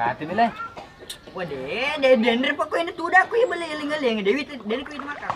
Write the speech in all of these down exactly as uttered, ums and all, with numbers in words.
Ate bele. Wah, de, de, denre pokoknya tuda aku ya bele eling-eling. Dewi te-, den ku itu makan.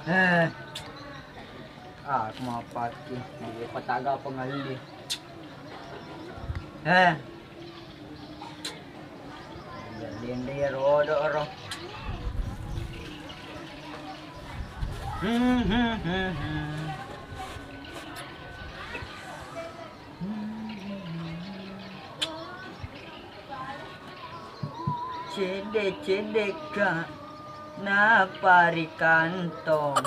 Eh. Ah, aku mau pakai. Dia pataga pengalih. Eh. Dende rodo ro. Hmm, hmm, hmm, hmm. Cedde-cedde ka nappa ri kantong.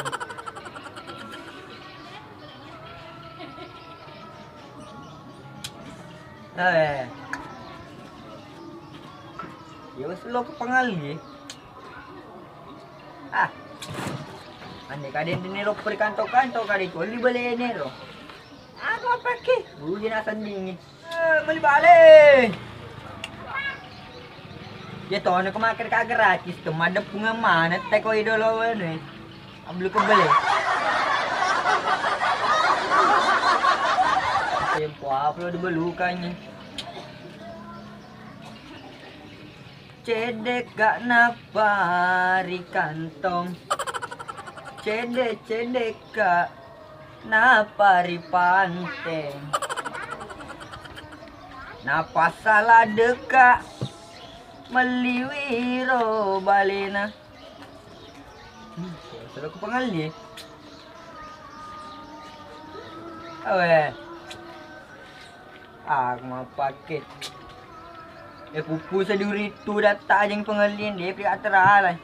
Eh. Ya wes lo ke pengalih. Ah. Ande kadang dene lo ri kantong-kantong kadang itu li beli nero. Aku apa ke? Bulu dia nasa dingin. Eh, meli bale. Ya tono ko makan ka gratis tu, madepung mana te ko idolo anu. Ablu ko bele. Tempo apa lo dibelukannya? Cedde ka nappa ri kantong. Cedde-cedde ka nappa ri pante. Nappa sala deka melliwi ro balena. Hmm, selaku pengalih. Awe. Ah, aku mau pakai. Eh, pupu seduri tu data aja yang pengalih, dia pria teralai.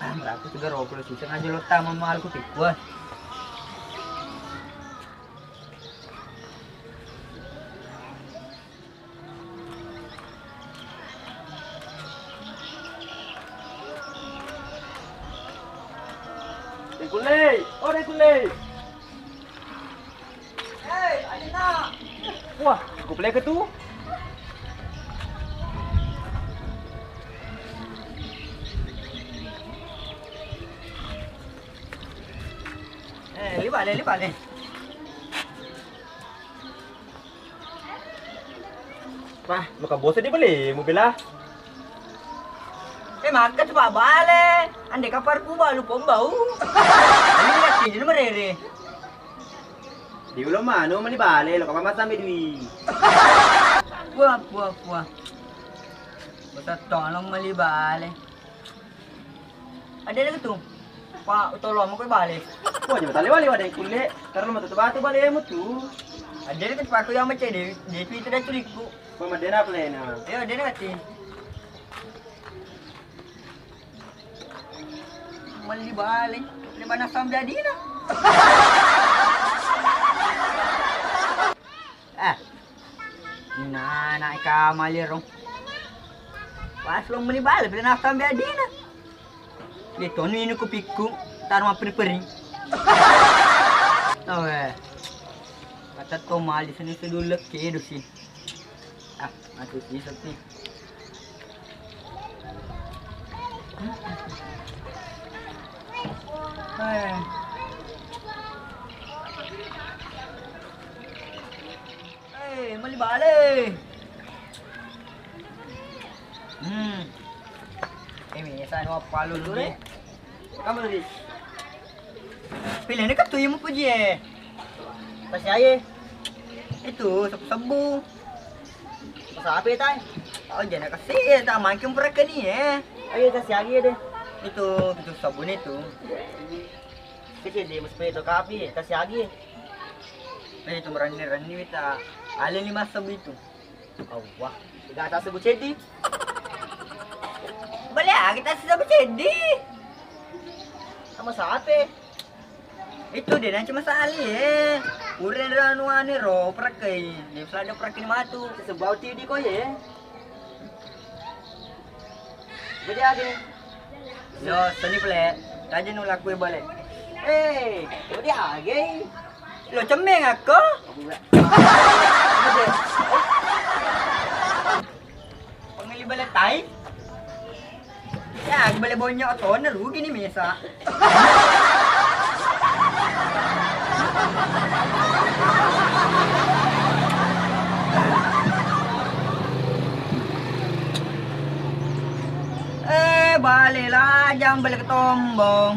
Ah, berapa juga rokok lu sisa aja lo tamu malu ku pikua. Dekulle, oh Dekulle. Hei, Adina. Wah, cukup leke tu. Eh, lipat deh, lipat deh. Wah, maka bosan di beli mobil ah. Eh, maka coba bale. Ande kapar ku balu pom bau. Ini lagi jadi merere. Di ulo manu meli bale, lo kapang masang dui. Puah, puah, puah. Bosan tolong meli bale. Ada lagi tu. Pak, tolong mau ke bale. Wah, jangan tali wali wadai kulle. Taruh mata batu bale mu tu. Ada lagi tu, Pak, aku yang macam dia, dia tu itu dah curiku. Wah, madena plena. Ya, ada lagi. Meli bale. Dia mana sampai adina. Eh. Nah, naik kamar ya, Rong. Pas lo meli bale, pernah sampai adina. Dia tonu ini kupikku, taruh apa peri. Oh, eh. Kata to mali sini sedulur kedo sih. Ah, aku sih sepi. Eh. Eh, meli bale. Hmm. Eh, biasa dua palu dulu deh. Kamu tadi? Pilih ini ketu yang mau puji eh. Pas aye. Itu sebu-sebu. Pas apa tai? Oh, jangan kasih ya, tak makin mereka nih eh. Ayo kasih lagi deh. Itu, itu sabun itu. Kecil di mas itu kapi kasih lagi. Eh, itu merani-rani kita. Alin lima sebu itu. Awwah, gak tak sebut cedi. Boleh ah, kita sebut cedi. Sama siapa? Itu dia nanti Mas Ali eh. Uren ranu ane ro prakai. Dia selada prakai matu. Sebau tidi ko ye. Jadi ade. Yo, seni pele. Tadi nu lakui bale. Eh, jadi age. Lo cemeng aku. Aku nggak. Bale tai. Ya, bale bonyok tona rugi ni mesa. Eh, bale lajang, bale ketombong.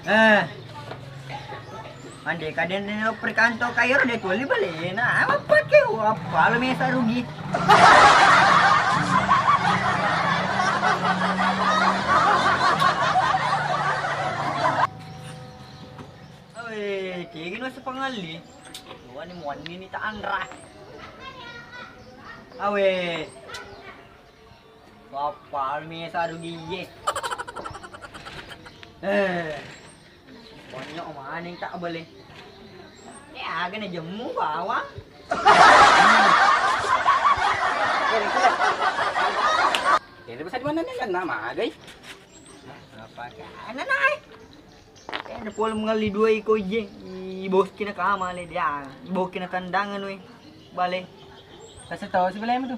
Eh. Ande kadenne perkanto kairo de tuli balena. Apa ke? Apa lo mesa rugi? Awe, kegi no sepengali. Wani muani ni tak anra. Awe. Apa mesa rugi ye. Eh. Bonyok maneng tak bale. Ya, aga na jemmu bawang. Ini bisa di mana nih kan nama agai? Apa kan? Nah, nah. Eh, ada pole mengali dua iko je. I bos kina kama le dia. I bos kina tandangan we. Bale. Kasih tahu si bale tu.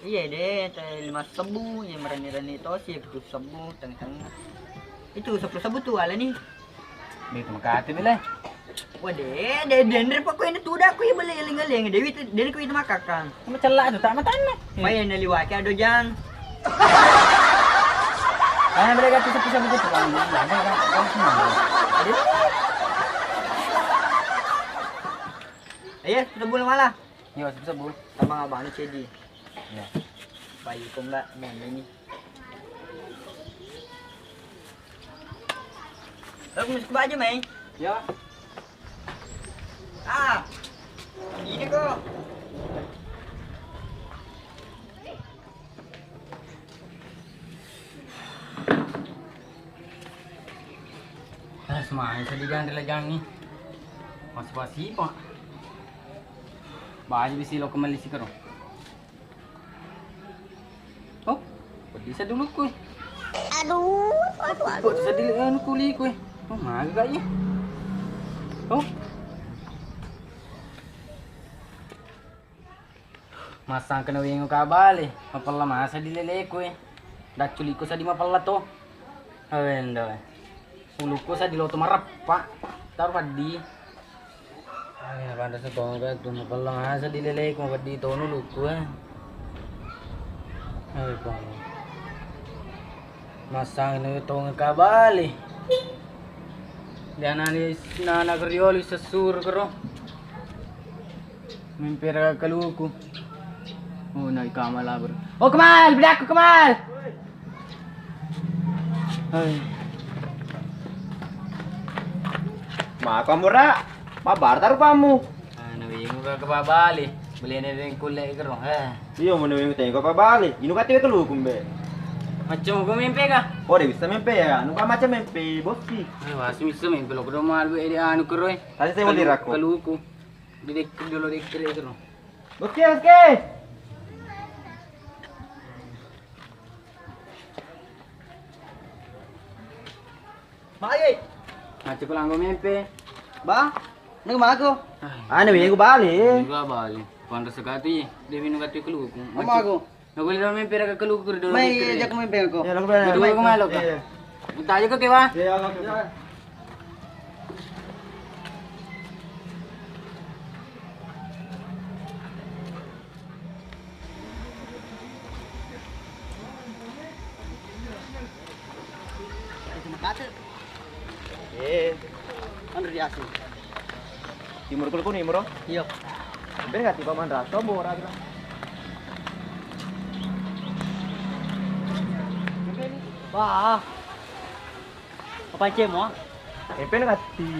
Iya deh, teh lima sebu, ya merani-rani to sih, sepuluh sebu, tengah-tengah. Itu sepuluh sebu tuh ala nih. Itu makati bile. Wah deh, deh dendre pokoknya tuh udah aku ya beli eling-eling, Dewi tuh, Dewi ku itu makakang. Kamu celak tuh, tak matanya. Main neli wake ado jang. Karena mereka tuh sepuluh sebu tuh kan, kan, kan, kan semua. Iya, sepuluh sebu malah. Iya, sepuluh sebu. Sama abang cedi. Iya. Bayu kok nggak main ini. Aku masuk baju, Mei. Ya. Ah. Ini kok. Eh, semai sedih jangan dilegangi. Masih-masih, Pak. Baju bisi lo kembali sikero. Oh, pedisa dulu kue. Aduh, aduh, aduh. Kok sedih anu kuli kue. Oh, maga ya. Oh. Masang kena wingu kabale, mapella masa di leleku e. Dacculiku sadi mapella to. Awenda we. Uluku sadi loto mareppa. Taru paddi. Awe, pada setongka tu mapella masa di leleku, paddi tonu luku e. Awe, pang. Masang ni tong kabale. Dianani nana kerioli sesur kero. Mimpira kaluku. Oh, naik Kamal labur. Oh, Kamal, bedaku Kamal. Hai. Maka mura, mabar tarupamu. Ah, nawingu ka, ka pabali. Belene deng kulle kero. Eh. Iyo, mau nawingu tengko pabali. Inu kate kaluku mbe. Macam ko mimpi ka? Oh, de bisa mimpi ya. Anu ka macam mimpi, boski. Eh, wasi bisa mimpi lo kedo malu ede anu kero e. Tadi saya mau dirakko. Kaluku. Di dekke dulu dekke kero. Oke, oke. Mai. Macam ko langgo mimpi. Ba, neng mako. Ah, anu minggu bali. Minggu bali. Pantas sekali. Dia minum katu keluku. Mako. Nagoli dolo mimpi raga keluku dolo. Mai, iya, jago mimpi aku. Iya, lagu. Dua kemalo ka? Iya. Minta aja ke, Wa. Iya, oke, oke. Eh, anu di asu. Timur kulu kunu imro? Iya. Beri kati paman raso bora bilang. Wah. Apa cemo? Tempe na kati.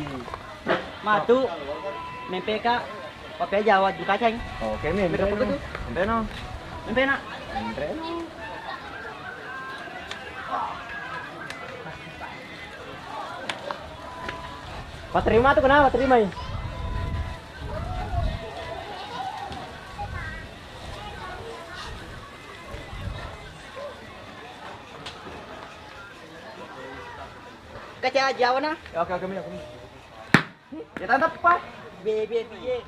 Matu. Mempeka. Pape Jawa juga ceng. Oke, mi. Mempeka apa tuh? Tempe no. Tempe na. Tempe no. Paterima tu kenapa? Terima i. Kaca aja wana. Ya, oke, oke, mi, oke, mi. Ya, tante, Pak. Bebe, piye?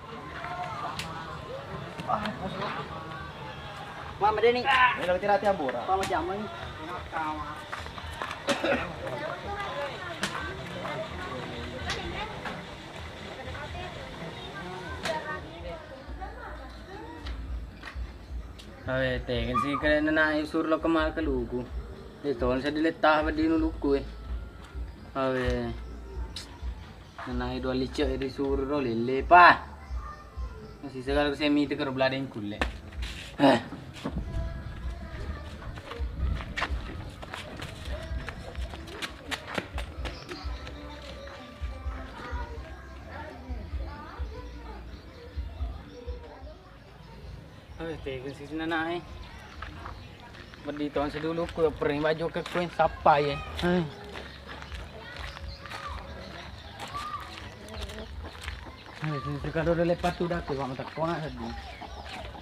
Mama Deni. Ini lagi tirati ambura. Mama Jamang. Awe, tega si kena nana isur lo kemal keluku. Itu saya diletak apa di nuluku eh. Awe. Nanae dua licek ri suro ro lele pa. Masih segala saya mite karo beladeng kulle. Eh. Eh, tega sisi nanae. Peddi tong seduluku, pering baju ke kuen sapa ye. Eh. Eh, sisi kado lele patu dah, tuh, mata kona seddi.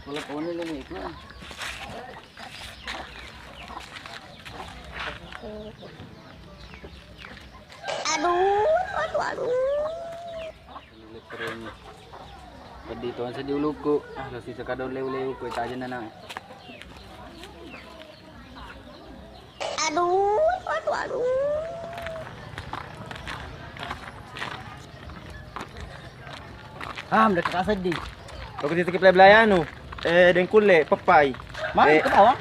Kalau kone lele itu. Aduh, aduh, aduh. Peddi tong seddi uluku. Ah, lo sisa kado leu-leu ku tajen nana. Aduh, aduh, aduh. Ah, mereka seddi. Lo ku sisa kiplay belayanu. Eh, dengkulle, peppai. Mai, eh, ketawa.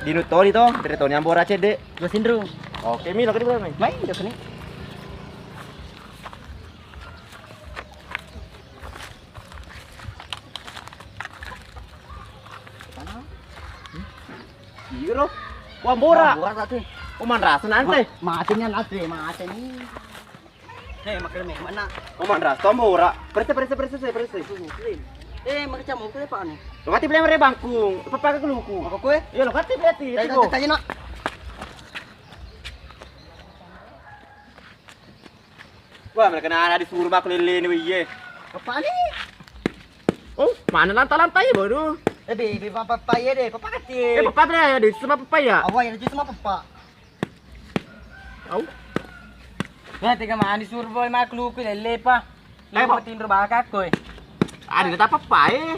Dinu toni to, dari toni ambora cedde. Dua sindru. Oke, mi lo ke di mana? Mai, udah kene. Iro. Wah, ambora. Ambora tadi. Oh, manrasa nanti. Ma-, matenya nanti, matenya. Eh, makkeda memang na. Oh, manrasa ambora. Perese, perese, perese, perese. Eh, makkeda mau ke apa nih? Lo kati beli mere bangkung, apa pakai keluku? Apa kue? Iya, lo kati berarti. Tanya, tanya, tanya, nak. Wah, mereka nana disuruh bak lele ni, wih, ye. Apa nih? Oh, mana lanta-lanta ya, bodoh? Eh, be, be, papa, papa, ya deh, papa kecil. Eh, papa, papa, ya, deh, sama papa, ya. Awal ya, sama papa. Au. Wah, tega mani surbo makluku lele pa. Eh, Pak. Tinro bakak koe. Ada tak apa-apa eh.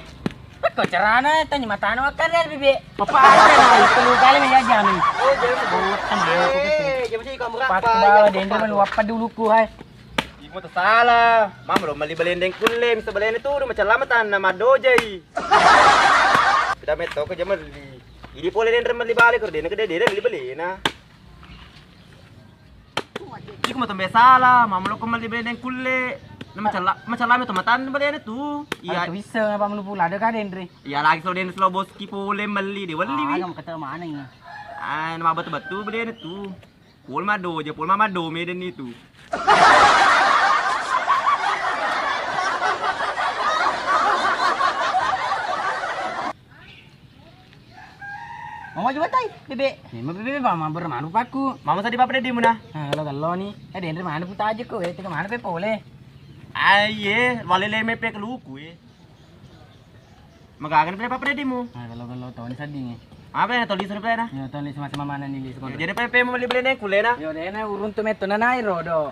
Pekko carana tanya matana wakkada bibi. Papa ada. Telu kali mi jamin. Oh, jangan. Buat sama aku gitu. Eh, jangan sih kamu. Pak bawa dendro meluap dulu ku hai. Imo tersalah. Mama lo meli belendeng kulle, bisa belendeng tu macam lama tanah madojai. Kita metto ke jaman li. Ini pole dendro meli balik kor dendro ke dendro meli belena. Iko matombe salah, mama lo ko melli belendeng kulle. Na macalla, macalla mi to matan belena tu. Iya. Ada tu bisa ngapa melu pula ada ka dendre. Iya lagi selo dendre selo boski pole melli de welli wi. Ah, kamu kata mana ini? Ah, nama betul-betul belena tu. Pol mado je, pol mama do meden itu. Mama juga tai, bebe. Mama bebe mama bermanu paku. Mama tadi papa dedi muna. Ah, lo gallo ni. Eh, dendre mana puta aja ko, eh, tega mana pe pole. Aye, wale le mepe keluku eh. Magagan pe papa dedi mu. Ah, gallo gallo toni seddi ni. Apa ya toli surpe na? Ya toni sama-sama mana ni li sekolah. Jadi pe pe mau beli beli ne kulena. Yo dena urun tu meto nanai rodo.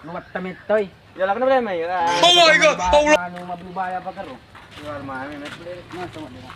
Luat temetoi. Ya, lakna bele mai. Oh my God, Allah. Anu, mablu baya apa karo? Luar mana, Mas? Nah, sama dia.